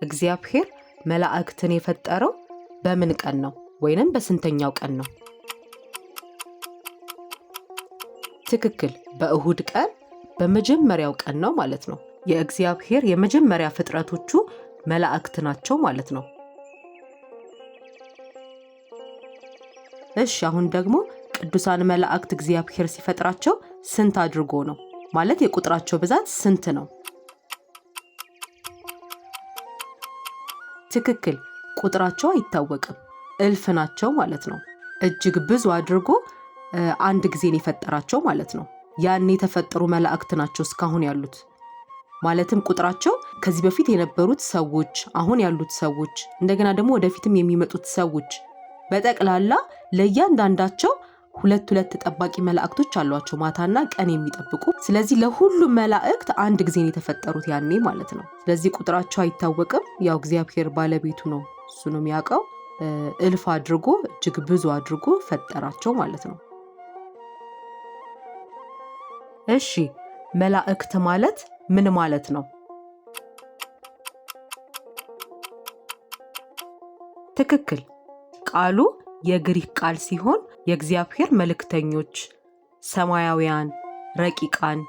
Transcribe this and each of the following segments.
እግዚአብሔር መላእክትን የፈጠረው በምን ቀን ነው? ወይንም በስንተኛው ቀን ነው? ትክክል፣ በእሁድ ቀን በመጀመሪያው ቀን ነው ማለት ነው። የእግዚአብሔር የመጀመሪያ ፍጥረቶቹ መላእክት ናቸው ማለት ነው። እሺ፣ አሁን ደግሞ ቅዱሳን መላእክት እግዚአብሔር ሲፈጥራቸው ስንት አድርጎ ነው? ማለት የቁጥራቸው ብዛት ስንት ነው? ትክክል፣ ቁጥራቸው አይታወቅም፣ እልፍ ናቸው ማለት ነው። እጅግ ብዙ አድርጎ አንድ ጊዜን የፈጠራቸው ማለት ነው። ያን የተፈጠሩ መላእክት ናቸው እስካሁን ያሉት። ማለትም ቁጥራቸው ከዚህ በፊት የነበሩት ሰዎች፣ አሁን ያሉት ሰዎች፣ እንደገና ደግሞ ወደፊትም የሚመጡት ሰዎች በጠቅላላ ለእያንዳንዳቸው ሁለት ሁለት ጠባቂ መላእክቶች አሏቸው፣ ማታና ቀን የሚጠብቁ። ስለዚህ ለሁሉም መላእክት አንድ ጊዜ ነው የተፈጠሩት ያኔ ማለት ነው። ስለዚህ ቁጥራቸው አይታወቅም። ያው እግዚአብሔር ባለቤቱ ነው፣ እሱ ነው የሚያውቀው። እልፍ አድርጎ እጅግ ብዙ አድርጎ ፈጠራቸው ማለት ነው። እሺ፣ መላእክት ማለት ምን ማለት ነው? ትክክል። ቃሉ የግሪክ ቃል ሲሆን የእግዚአብሔር መልእክተኞች፣ ሰማያውያን፣ ረቂቃን፣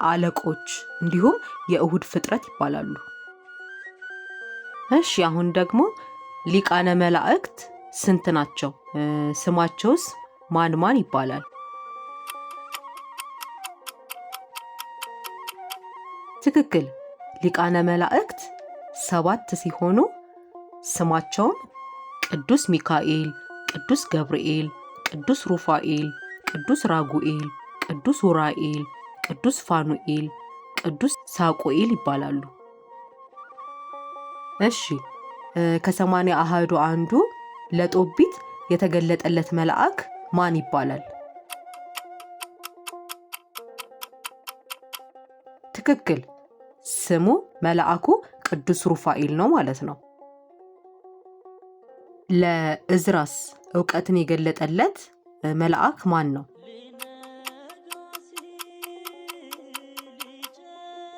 አለቆች እንዲሁም የእሁድ ፍጥረት ይባላሉ። እሺ፣ አሁን ደግሞ ሊቃነ መላእክት ስንት ናቸው? ስማቸውስ ማን ማን ይባላል? ትክክል። ሊቃነ መላእክት 7 ሲሆኑ ስማቸውም ቅዱስ ሚካኤል፣ ቅዱስ ገብርኤል፣ ቅዱስ ሩፋኤል፣ ቅዱስ ራጉኤል፣ ቅዱስ ኡራኤል፣ ቅዱስ ፋኑኤል፣ ቅዱስ ሳቁኤል ይባላሉ። እሺ፣ ከሰማንያ አሐዱ አንዱ ለጦቢት የተገለጠለት መልአክ ማን ይባላል? ትክክል። ስሙ መልአኩ ቅዱስ ሩፋኤል ነው ማለት ነው። ለእዝራስ እውቀትን የገለጠለት መልአክ ማን ነው?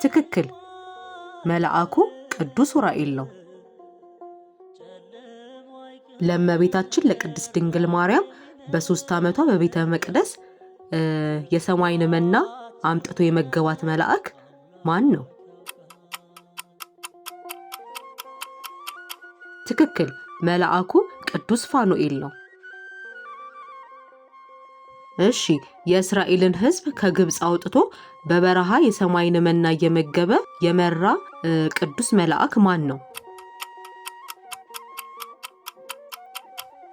ትክክል። መልአኩ ቅዱስ ኡራኤል ነው። ለእመቤታችን ለቅድስት ድንግል ማርያም በ3 ዓመቷ በቤተ መቅደስ የሰማይን መና አምጥቶ የመገባት መልአክ ማን ነው? ትክክል። መልአኩ ቅዱስ ፋኑኤል ነው። እሺ፣ የእስራኤልን ሕዝብ ከግብፅ አውጥቶ በበረሃ የሰማይን መና እየመገበ የመራ ቅዱስ መልአክ ማን ነው?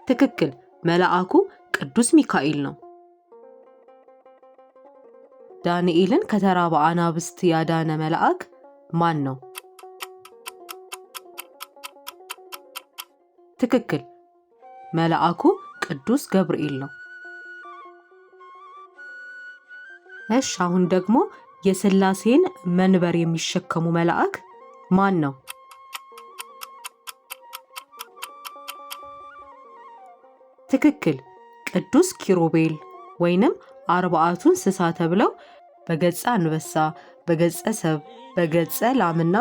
ትክክል። መልአኩ ቅዱስ ሚካኤል ነው። ዳንኤልን ከተራበ አናብስት ያዳነ መልአክ ማን ነው? ትክክል። መልአኩ ቅዱስ ገብርኤል ነው። እሺ፣ አሁን ደግሞ የሥላሴን መንበር የሚሸከሙ መልአክ ማን ነው? ትክክል። ቅዱስ ኪሩቤል ወይንም አርባዕቱ እንስሳ ተብለው በገጸ አንበሳ፣ በገጸ ሰብ፣ በገጸ ላምና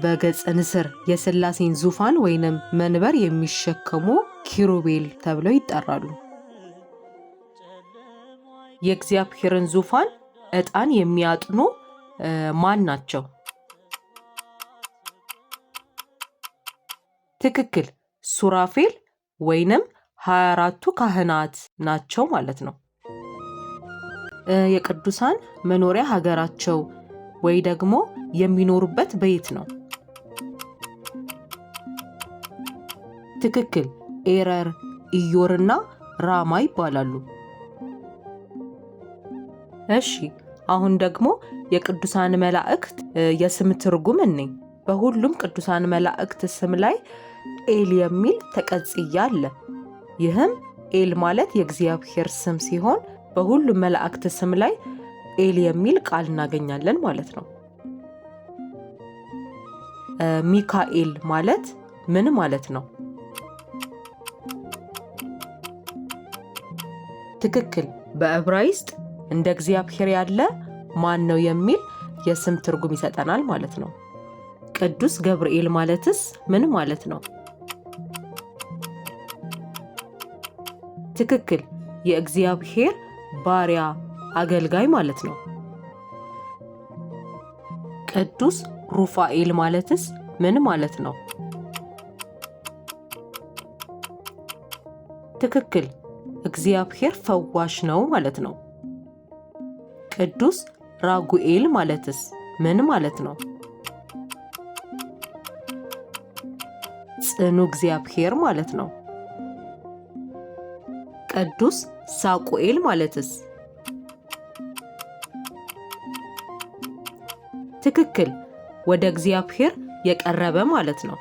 በገጸ ንስር የሥላሴን ዙፋን ወይንም መንበር የሚሸከሙ ኪሩቤል ተብለው ይጠራሉ። የእግዚአብሔርን ዙፋን ዕጣን የሚያጥኑ ማን ናቸው? ትክክል። ሱራፌል ወይንም 24ቱ ካህናት ናቸው ማለት ነው። የቅዱሳን መኖሪያ ሀገራቸው ወይ ደግሞ የሚኖሩበት በየት ነው? ትክክል። ኤረር፣ ኢዮርና ራማ ይባላሉ። እሺ፣ አሁን ደግሞ የቅዱሳን መላእክት የስም ትርጉም እንይ። በሁሉም ቅዱሳን መላእክት ስም ላይ ኤል የሚል ተቀጽያ አለ። ይህም ኤል ማለት የእግዚአብሔር ስም ሲሆን በሁሉም መላእክት ስም ላይ ኤል የሚል ቃል እናገኛለን ማለት ነው። ሚካኤል ማለት ምን ማለት ነው? ትክክል። በዕብራይስጥ እንደ እግዚአብሔር ያለ ማን ነው የሚል የስም ትርጉም ይሰጠናል ማለት ነው። ቅዱስ ገብርኤል ማለትስ ምን ማለት ነው? ትክክል፣ የእግዚአብሔር ባሪያ አገልጋይ ማለት ነው። ቅዱስ ሩፋኤል ማለትስ ምን ማለት ነው? ትክክል፣ እግዚአብሔር ፈዋሽ ነው ማለት ነው። ቅዱስ ራጉኤል ማለትስ ምን ማለት ነው? ጽኑ እግዚአብሔር ማለት ነው። ቅዱስ ሳቁኤል ማለትስ? ትክክል፣ ወደ እግዚአብሔር የቀረበ ማለት ነው።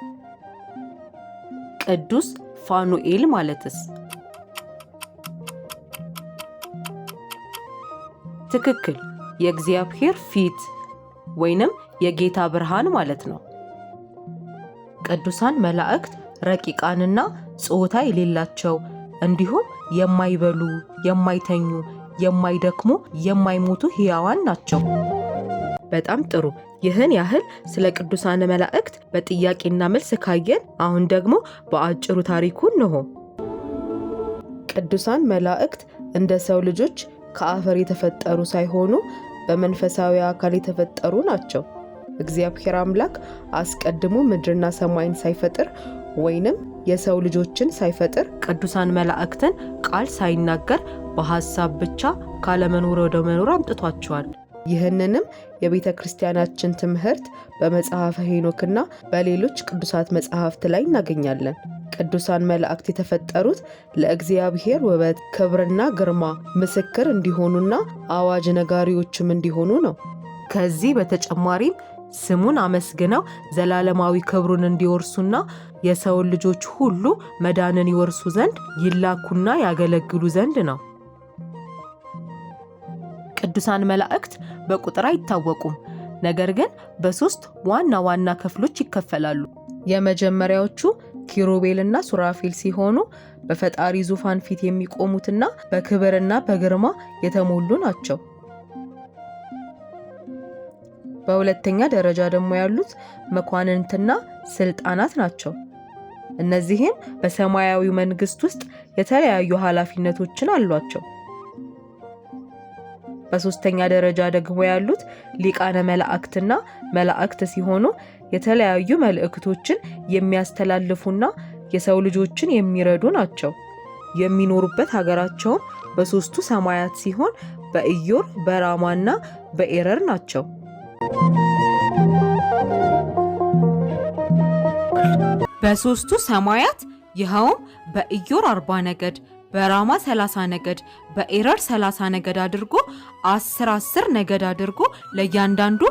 ቅዱስ ፋኑኤል ማለትስ? ትክክል፣ የእግዚአብሔር ፊት ወይንም የጌታ ብርሃን ማለት ነው። ቅዱሳን መላእክት ረቂቃንና ጾታ የሌላቸው እንዲሁም የማይበሉ፣ የማይተኙ፣ የማይደክሙ፣ የማይሞቱ ሕያዋን ናቸው። በጣም ጥሩ። ይህን ያህል ስለ ቅዱሳን መላእክት በጥያቄና መልስ ካየን፣ አሁን ደግሞ በአጭሩ ታሪኩ እንሆ። ቅዱሳን መላእክት እንደ ሰው ልጆች ከአፈር የተፈጠሩ ሳይሆኑ በመንፈሳዊ አካል የተፈጠሩ ናቸው። እግዚአብሔር አምላክ አስቀድሞ ምድርና ሰማይን ሳይፈጥር ወይንም የሰው ልጆችን ሳይፈጥር ቅዱሳን መላእክትን ቃል ሳይናገር በሐሳብ ብቻ ካለመኖር ወደ መኖር አምጥቷቸዋል። ይህንንም የቤተ ክርስቲያናችን ትምህርት በመጽሐፈ ሄኖክና በሌሎች ቅዱሳት መጽሐፍት ላይ እናገኛለን። ቅዱሳን መላእክት የተፈጠሩት ለእግዚአብሔር ውበት፣ ክብርና ግርማ ምስክር እንዲሆኑና አዋጅ ነጋሪዎችም እንዲሆኑ ነው። ከዚህ በተጨማሪም ስሙን አመስግነው ዘላለማዊ ክብሩን እንዲወርሱና የሰውን ልጆች ሁሉ መዳንን ይወርሱ ዘንድ ይላኩና ያገለግሉ ዘንድ ነው። ቅዱሳን መላእክት በቁጥር አይታወቁም። ነገር ግን በሶስት ዋና ዋና ክፍሎች ይከፈላሉ። የመጀመሪያዎቹ ኪሩቤልና ሱራፌል ሲሆኑ በፈጣሪ ዙፋን ፊት የሚቆሙትና በክብርና በግርማ የተሞሉ ናቸው። በሁለተኛ ደረጃ ደግሞ ያሉት መኳንንትና ስልጣናት ናቸው። እነዚህም በሰማያዊ መንግስት ውስጥ የተለያዩ ኃላፊነቶችን አሏቸው። በሶስተኛ ደረጃ ደግሞ ያሉት ሊቃነ መላእክትና መላእክት ሲሆኑ የተለያዩ መልእክቶችን የሚያስተላልፉና የሰው ልጆችን የሚረዱ ናቸው። የሚኖሩበት ሀገራቸውም በሶስቱ ሰማያት ሲሆን በኢዮር፣ በራማና በኤረር ናቸው። በሶስቱ ሰማያት ይኸውም በኢዮር 40 ነገድ፣ በራማ 30 ነገድ፣ በኤረር 30 ነገድ አድርጎ 10 10 ነገድ አድርጎ ለእያንዳንዱ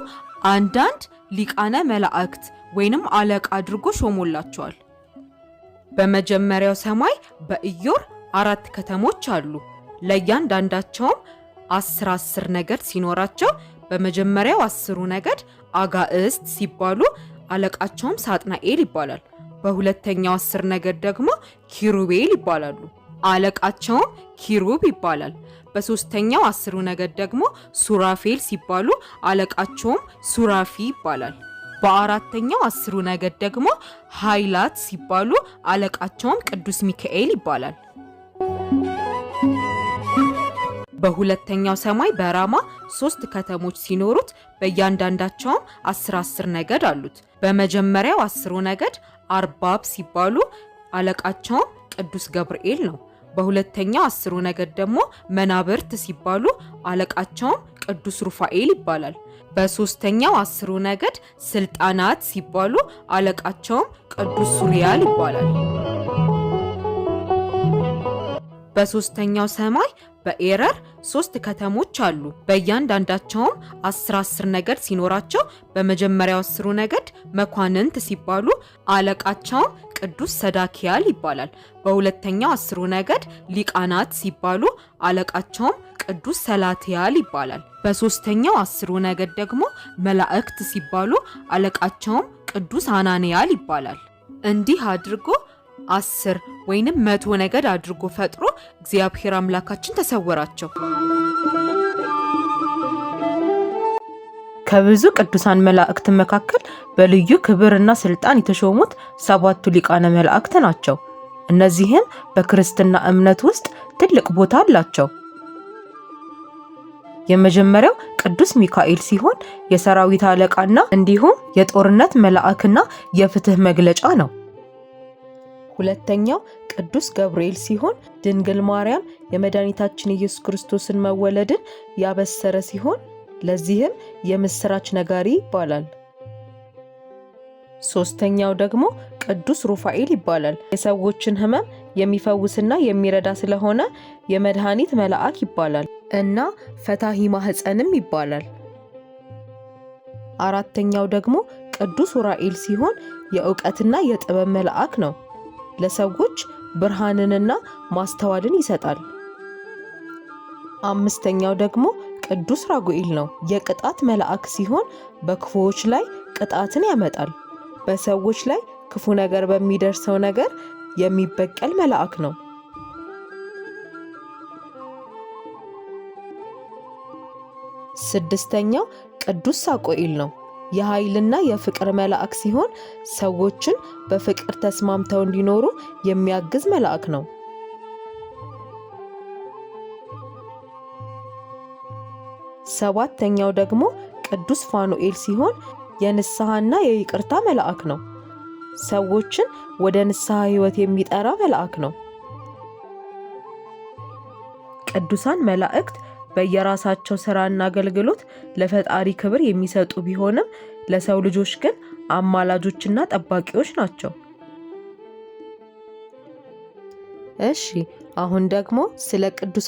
አንዳንድ ሊቃነ መላእክት ወይንም አለቃ አድርጎ ሾሞላቸዋል። በመጀመሪያው ሰማይ በኢዮር አራት ከተሞች አሉ። ለእያንዳንዳቸውም 10 10 ነገድ ሲኖራቸው በመጀመሪያው 10ሩ ነገድ አጋእስት ሲባሉ አለቃቸውም ሳጥናኤል ይባላል። በሁለተኛው 10 ነገድ ደግሞ ኪሩቤል ይባላሉ። አለቃቸውም ኪሩብ ይባላል። በሶስተኛው 10ሩ ነገድ ደግሞ ሱራፌል ሲባሉ አለቃቸውም ሱራፊ ይባላል። በአራተኛው 10ሩ ነገድ ደግሞ ኃይላት ሲባሉ አለቃቸውም ቅዱስ ሚካኤል ይባላል። በሁለተኛው ሰማይ በራማ ሶስት ከተሞች ሲኖሩት በእያንዳንዳቸውም 10 10 ነገድ አሉት። በመጀመሪያው 10ሩ ነገድ አርባብ ሲባሉ አለቃቸውም ቅዱስ ገብርኤል ነው። በሁለተኛው 10ሩ ነገድ ደግሞ መናብርት ሲባሉ አለቃቸውም ቅዱስ ሩፋኤል ይባላል። በሶስተኛው 10ሩ ነገድ ስልጣናት ሲባሉ አለቃቸውም ቅዱስ ሱሪያል ይባላል። በሶስተኛው ሰማይ በኤረር ሶስት ከተሞች አሉ። በእያንዳንዳቸውም 10 10 ነገድ ሲኖራቸው በመጀመሪያው 10ሩ ነገድ መኳንንት ሲባሉ አለቃቸውም ቅዱስ ሰዳኪያል ይባላል። በሁለተኛው 10ሩ ነገድ ሊቃናት ሲባሉ አለቃቸውም ቅዱስ ሰላትያል ይባላል። በሶስተኛው 10ሩ ነገድ ደግሞ መላእክት ሲባሉ አለቃቸውም ቅዱስ አናንያል ይባላል። እንዲህ አድርጎ 10 ወይንም 100 ነገድ አድርጎ ፈጥሮ እግዚአብሔር አምላካችን ተሰወራቸው። ከብዙ ቅዱሳን መላእክት መካከል በልዩ ክብርና ስልጣን የተሾሙት ሰባቱ ሊቃነ መላእክት ናቸው። እነዚህም በክርስትና እምነት ውስጥ ትልቅ ቦታ አላቸው። የመጀመሪያው ቅዱስ ሚካኤል ሲሆን የሰራዊት አለቃና እንዲሁም የጦርነት መልአክና የፍትህ መግለጫ ነው። ሁለተኛው ቅዱስ ገብርኤል ሲሆን ድንግል ማርያም የመድኃኒታችን ኢየሱስ ክርስቶስን መወለድን ያበሰረ ሲሆን ለዚህም የምስራች ነጋሪ ይባላል። ሶስተኛው ደግሞ ቅዱስ ሩፋኤል ይባላል። የሰዎችን ሕመም የሚፈውስና የሚረዳ ስለሆነ የመድኃኒት መልአክ ይባላል እና ፈታሂ ማህፀንም ይባላል። አራተኛው ደግሞ ቅዱስ ኡራኤል ሲሆን የእውቀትና የጥበብ መልአክ ነው። ለሰዎች ብርሃንንና ማስተዋልን ይሰጣል። አምስተኛው ደግሞ ቅዱስ ራጉኤል ነው። የቅጣት መልአክ ሲሆን በክፉዎች ላይ ቅጣትን ያመጣል። በሰዎች ላይ ክፉ ነገር በሚደርሰው ነገር የሚበቀል መልአክ ነው። ስድስተኛው ቅዱስ ሳቆኤል ነው። የኃይልና የፍቅር መልአክ ሲሆን ሰዎችን በፍቅር ተስማምተው እንዲኖሩ የሚያግዝ መልአክ ነው። ሰባተኛው ደግሞ ቅዱስ ፋኑኤል ሲሆን የንስሐና የይቅርታ መልአክ ነው። ሰዎችን ወደ ንስሐ ሕይወት የሚጠራ መልአክ ነው። ቅዱሳን መላእክት በየራሳቸው ስራና አገልግሎት ለፈጣሪ ክብር የሚሰጡ ቢሆንም ለሰው ልጆች ግን አማላጆችና ጠባቂዎች ናቸው። እሺ፣ አሁን ደግሞ ስለ ቅዱስ